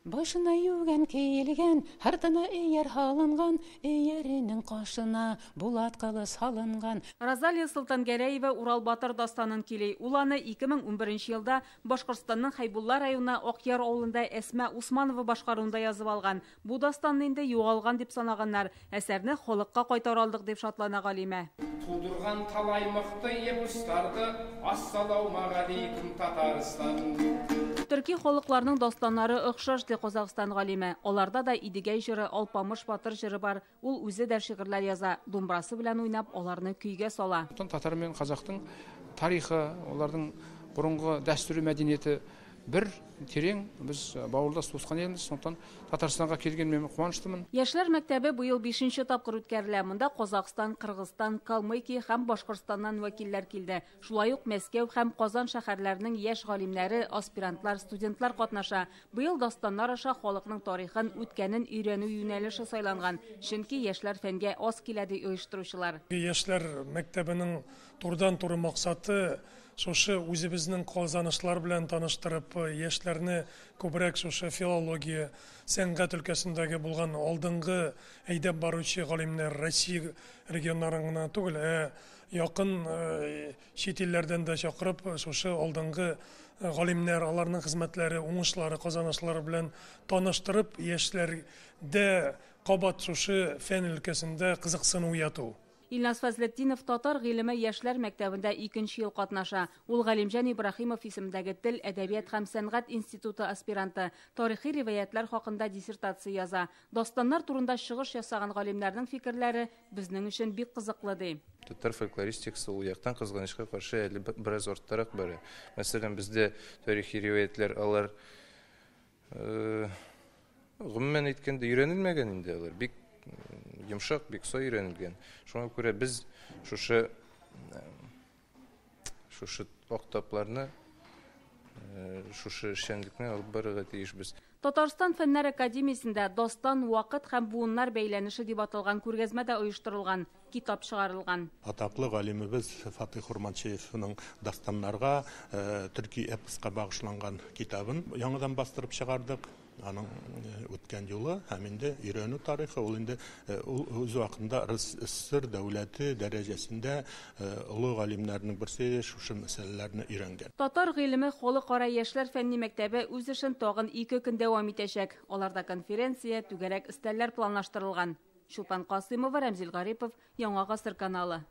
Башына югән киелгән, артына эяр һалынган, эяренең кашына булат кылыч һалынган. Розалия Солтангәрәева Урал батыр дастанын көйли. Ул аны 2011 елда Башкортстанның Хәйбулла районы Акъяр авылында Әсма Усманова башкаруында язып алган. Бу дастанны инде югалган дип санаганнар. Әсәрне халыкка кайтара алдык дип шатлана галимә. Тудырган талай мыкты эпосларды, Ассалаумагалейкум, Татарстан. Төрки халыкларның дастаннары охшаш, ди Казахстан галиме. Аларда да Идегәй җыры, Алпамыш батыр җыры бар. Ул үзе дә шигырьләр яза, думбрасы белән уйнап, аларны көйгә сала. Татар менән казахтың тарихы, аларның борынгы дәстүре, мәдәнияте бер терең, без бауырдаш туысқан елміз, сондықтан Татарстанга келгеніме мен қуаныштымын. Яшьләр мәктәбе быел 5нче тапкыр үткәрелә. Монда Казахстан, Кыргызстан, Калмыкия һәм Башкортстаннан вәкилләр килде. Шулай ук Мәскәү һәм Казан шәһәрләренең яшь галимнәре, аспирантлар, студентлар катнаша. Быел дастаннар аша халыкның тарихын, үткәнен өйрәнү юнәлеше сайланган. Чөнки яшьләр фәнгә аз килә, ди оештыручылар. Яшьләр мәктәбенең турыдан-туры максаты шушы үзебезнең казанышлар белән таныштырып, яшьләрне күбрәк шушы филология, сәнгать өлкәсендәге булган алдынгы әйдәп баручы галимнәр Россия регионнарын гына түгел, ә якын чит илләрдән дә чакырып, шушы алдынгы галимнәр, аларның хезмәтләре, уңышлары, казанышлары белән таныштырып, яшьләрдә кабат шушы фән өлкәсендә кызыксыну уяту. Илназ Фазлетдинов татар гыйлеме яшьләр мәктәбендә икенче ел катнаша. Ул Галимҗан Ибраһимов исемендәге тел, әдәбият һәм сәнгать институты аспиранты. Тарихи риваятлар хакында диссертация яза. Дастаннар турында чыгыш ясаган галимнәрнең фикерләре безнең өчен бик кызыклы, ди. Татар фольклористикасы ул яктан кызганычка каршы әле бераз арттарак бара. Мәсәлән, бездә тарихи риваятлар алар гомумән әйткәндә өйрәнелмәгән инде алар. Бик йомшак, бик сай өйрәнелгән. Шуңа күрә без шушы ак тапларны, шушы эшчәнлекне алып барырга тиешбез. Татарстан Фәннәр академиясендә Дастан, вакыт һәм буыннар бәйләнеше дип аталган күргәзмә дә оештырылган, китап чыгарылган. Атаклы галимебез Фатих Урманчиевның дастаннарга, төрки эпоска багышланган китабын яңадан бастырып чыгардык. Аның үткән юлы һәм инде өйрәнү тарихы, ул инде ул үз вакытында СССР дәүләте дәрәҗәсендә олы галимнәрнең берсе шушы мәсьәләләрне өйрәнгән. Татар гыйлеме халыкара яшьләр фәнни мәктәбе үз эшен тагын 2 көн дәвам итәчәк. Аларда конференция, түгәрәк өстәлләр планлаштырылган. Чулпан Касыймова, Рәмзил Гарипов, Яңа Гасыр каналы.